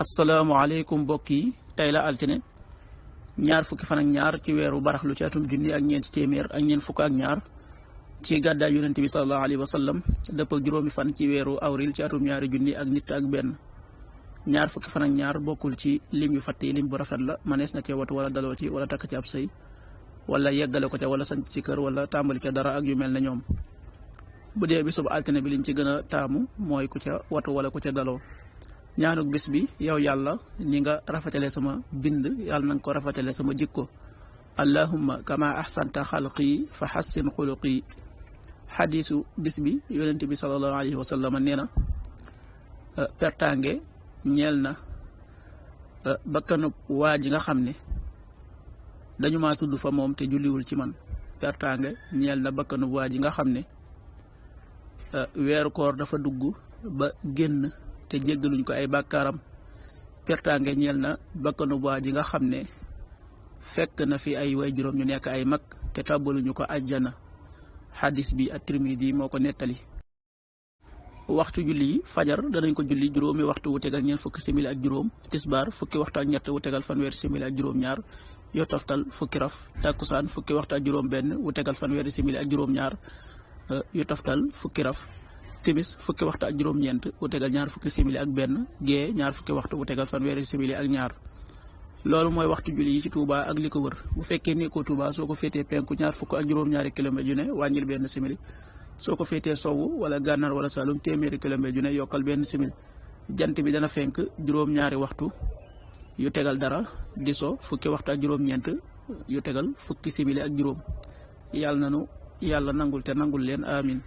asalaamaaleykum mbokk yi tey la altine ñaar fukki fan ak ñaar ci weeru baraxlu ci atum junni ak ñeenti téeméer ak ñeent fukk ak ñaar ci gàddaay yonent bi sallallahu alayhi wa sallam dëpp ak juróomi fan ci weeru avril ci atum ñaari junni ak nit ak benn. ñaar fukki fan ak ñaar bokkul ci lim yu fàtte lim bu rafet la manees na cee watu wala daloo ci wala takk ci ab sëy wala yeggale ko ca wala sanc ci kër wala tàmbali ca dara ak yu mel ne ñoom. bu dee bisub altine bi liñ ci gën a taamu mooy ku ca watu wala ku ca daloo. ñaanuk bis bi yow yàlla ni nga rafetale sama bind yàlla na nga ko rafetale sama jikko allahumma kama ahsanta xalqi fa xassin xuluqi. xadiisu bis bi yonent bi sallallahu alayhi wa sallam nee na pertange ñeel na bakkanub waa ji nga xam ne dañu maa tudd fa moom te julliwul ci man. pertange ñeel na bakkanub waa ji nga xam ne weeru koor dafa dugg ba génn te jéggaluñ ko ay bàkkaaram. pertange ñeel na bakkanu waa ji nga xam ne fekk na fi ay way juróom ñu nekk ay mag te tàbbaluñu ko àjjana. xadis bi at-Tirmidi moo ko nettali. waxtu julli yi fajar danañ ko julli juróomi waxtu wu tegal ñeent fukki simili ak juróom. tisbaar fukki waxtu ak ñett wu tegal fanweeri simili ak juróom ñaar. yoo toftal fukki raf. takkusaan fukki waxtu ak juróom benn wu tegal fanweeri simili ak juróom ñaar. yu toftal fukki raf. timis fukki waxtu ak juróom-ñeent wu tegal ñaar fukki simili ak benn. gée ñaar fukki waxtu wu tegal fanweeri simili ak ñaar. loolu mooy waxtu julli yi ci Touba ak li ko wër. bu fekkee nekkoo Touba soo ko féetee penku ñaar fukk ak juróom-ñaari kilomètres yu ne wàññil benn simili. soo ko féetee sowwu wala gànnaar wala Saalum téeméeri kilomètres yu ne yokkal benn simili. jant bi dana fenk juróom-ñaari waxtu yu tegal dara di so fukki waxtu ak juróom-ñeent yu tegal fukki simili ak juróom. yàlla nanu yàlla nangul te nangul leen amin